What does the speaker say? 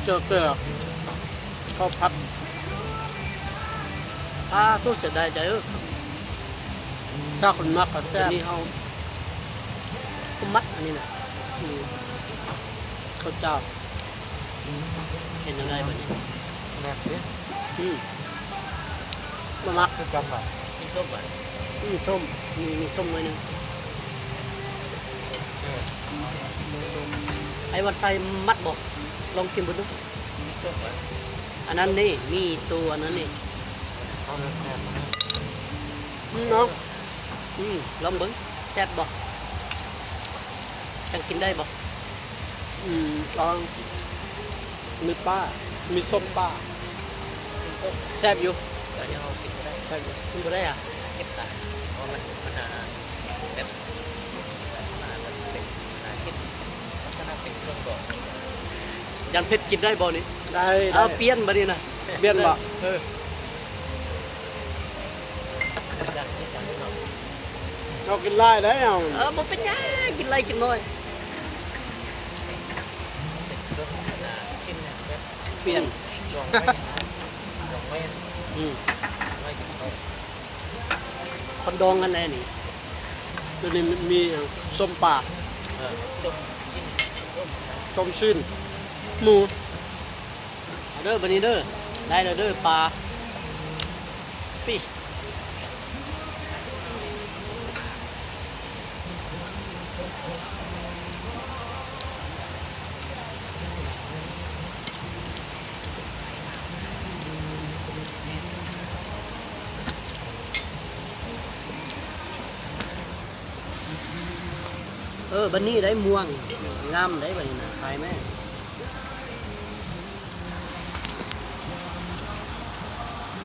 ເຈີເທື່ອ ເຂົ້າຜັດ ອາ ໂຕເສຍດາຍໃຈເອີຍ. ຖ້າຄົນມັກກໍແຊບ ອັນນີ້ເຮົາກໍມັກອັນນີ້ນະ ອືມ ເຂົ້າເຈົ້າ. ເປັນຈັ່ງໃດບັດນີ້? ແມ່ນຕິ? ອືມ ບໍ່ມັກຄືກັນຫວາ? ມີສົ້ມຫວາ? ອືມ ສົ້ມ ມີ ມີສົ້ມໜ້ອຍໜຶ່ງ. ເອີ ໄອ້ວັນໄຊມັກບໍ່? ລອງກິນເບິ່ງດູ. ມີສົ້ມຫວາ? ອັນນັ້ນນີ້ ມີໂຕອັນນັ້ນນີ້. ເອົາແຊບໆ ອືມ ເນາະ. ອືມ ລອງເບິ່ງ ແຊບບໍ່? ຈັ່ງກິນໄດ້ບໍ່? ອືມ ລອງ ມີປາ ມີສົ້ມປາ ແຊບຢູ່. ແຕ່ເຮົາກິນບໍ່ໄດ້ ແຊບຢູ່ ກິນບໍ່ໄດ້ອະ? ເຮັດຕາຍ ເພາະມັນ ມັນ ອາ ແບບ ມັນ ອາ ມັນເປັນ ອາ ເຮັດລັກສະນະເປັນເຄື່ອງບອກ. ຢ້ານເຜັດກິນໄດ້ບໍ່ນີ້? ໄດ້ ເອົາ ໄດ້ ປ່ຽນບັດນີ້ນະ. ປ່ຽນບໍ່? ເອີ. ເຮົາກິນຫຼາຍໄດ້ເຮົາ. ເອີ ບໍ່ເປັນຫຍັງ ກິນຫຼາຍກິນໜ້ອຍ ປ່ຽນ. ອືມ ຄົນດອງກັນແດ່ນີ້. ໂຕນີ້ມີຫຍັງ? ສົ້ມປາ ເອີ ຕົ້ມຊີ້ນ ຕົ້ມຊີ້ນໝູ. ເອົາເດີ ບັດນີ້ເດີ ໄດ້ແລ້ວເດີ ປາ ຟິຊ. ເອີ ບັດນີ້ໄດ້ມ່ວງ ງາມໄດ໋ ບັດນີ້ນະ ຂາຍແມ້.